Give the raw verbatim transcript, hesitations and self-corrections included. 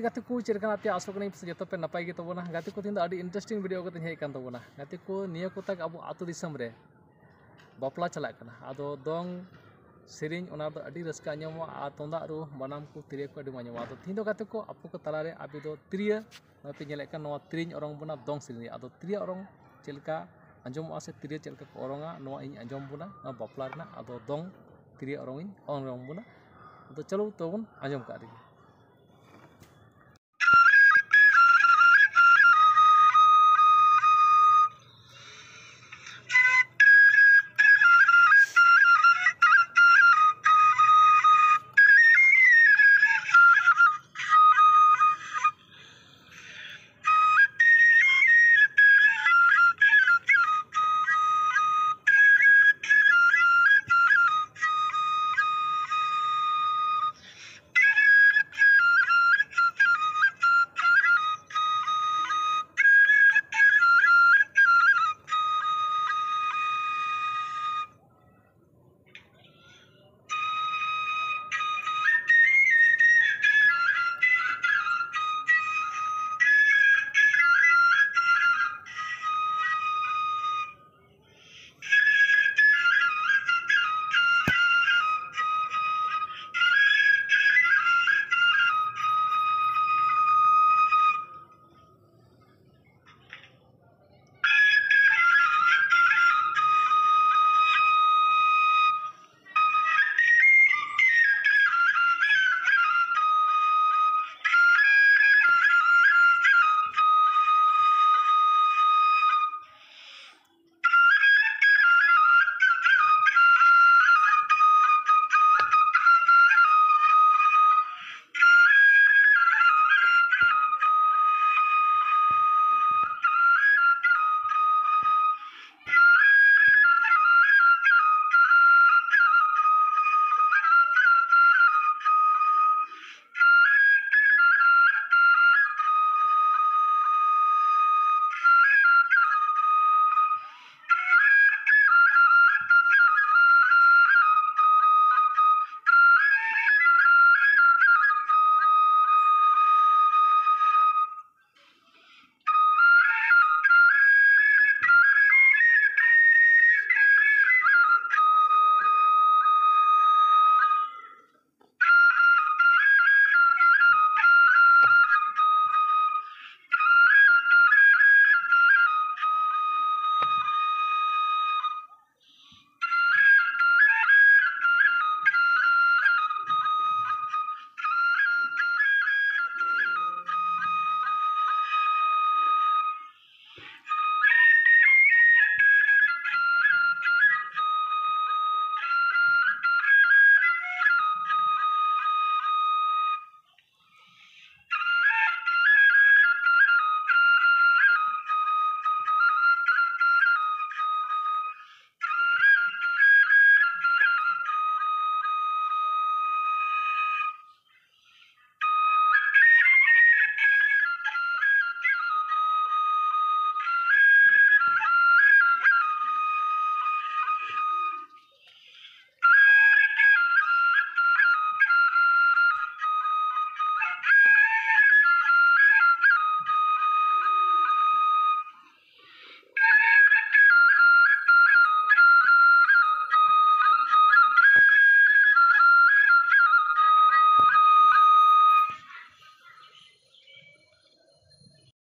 ᱜᱟᱛᱮ ᱠᱚ, ᱪᱮᱫ ᱞᱮᱠᱟ ᱢᱮᱱᱟᱜ ᱯᱮᱭᱟ? ᱟᱥᱚᱜ ᱠᱟᱹᱱᱟᱹᱧ ᱯᱟᱥᱮᱡ ᱡᱚᱛᱚ ᱯᱮ ᱱᱟᱯᱟᱭ ᱜᱮ ᱛᱟᱵᱚᱱᱟ᱾ ᱜᱟᱛᱮ ᱠᱚ, ᱛᱮᱦᱮᱧ ᱫᱚ ᱟᱹᱰᱤ interesting video ᱠᱟᱛᱮᱧ ᱦᱮᱡ ᱟᱠᱟᱱ ᱛᱟᱵᱚᱱᱟ᱾ ᱜᱟᱛᱮ ᱠᱚ, ᱱᱤᱭᱟᱹ ᱠᱚ ᱛᱟᱠ ᱟᱵᱚ ᱟᱹᱛᱩ ᱫᱤᱥᱚᱢ ᱨᱮ ᱵᱟᱯᱞᱟ ᱪᱟᱞᱟᱜ ᱠᱟᱱᱟ᱾ ᱟᱫᱚ ᱫᱚᱝ ᱥᱮᱨᱮᱧ, ᱚᱱᱟ ᱫᱚ ᱟᱹᱰᱤ ᱨᱟᱹᱥᱠᱟᱹ ᱟᱸᱡᱚᱢᱚᱜᱼᱟ, ᱟᱨ ᱛᱩᱢᱫᱟᱜ ᱨᱩ, ᱵᱟᱱᱟᱢ ᱠᱚ, ᱛᱤᱨᱭᱳ ᱠᱚ ᱟᱹᱰᱤ ᱢᱚᱡᱽ ᱟᱸᱡᱚᱢᱚᱜᱼᱟ᱾ ᱟᱫᱚ ᱛᱮᱦᱮᱧ ᱫᱚ ᱜᱟᱛᱮ ᱠᱚ, ᱟᱯᱮ ᱠᱚ ᱛᱟᱞᱟᱨᱮ ᱟᱯᱮ ᱫᱚ ᱛᱤᱨᱭᱳ, ᱱᱚᱜᱼᱚᱭ ᱯᱮ ᱧᱮᱞᱮᱫ ᱠᱟᱱ, ᱱᱚᱣᱟ ᱛᱤᱨᱭᱳᱧ ᱚᱨᱚᱝ ᱵᱚᱱᱟ ᱫᱚᱝ ᱥᱮᱨᱮᱧ ᱨᱮᱭᱟᱜ᱾ ᱟᱫᱚ ᱛᱤᱨᱭᱳ ᱚᱨᱚᱝ ᱪᱮᱫ ᱞᱮᱠᱟ ᱟᱸᱡᱚᱢᱚᱜᱼᱟ ᱥᱮ ᱛᱤᱨᱭᱳ ᱪᱮᱫ ᱞᱮᱠᱟ ᱠᱚ ᱚᱨᱚᱝᱟ, ᱱᱚᱣᱟ ᱤᱧ ᱟᱸᱡᱚᱢ ᱵᱚᱱᱟ, ᱱᱚᱣᱟ ᱵᱟᱯᱞᱟ ᱨᱮᱱᱟᱜ᱾ ᱟᱫᱚ ᱫᱚᱝ ᱛᱤᱨᱭᱳ ᱚᱨᱚᱝ ᱤᱧ ᱚᱨᱚᱝ ᱵᱚᱱᱟ᱾ ᱟᱫᱚ ᱪᱚᱞᱚ ᱛᱚᱵᱚᱱ ᱟᱸᱡᱚᱢ ᱠᱟᱜ ᱞᱮᱜᱮ᱾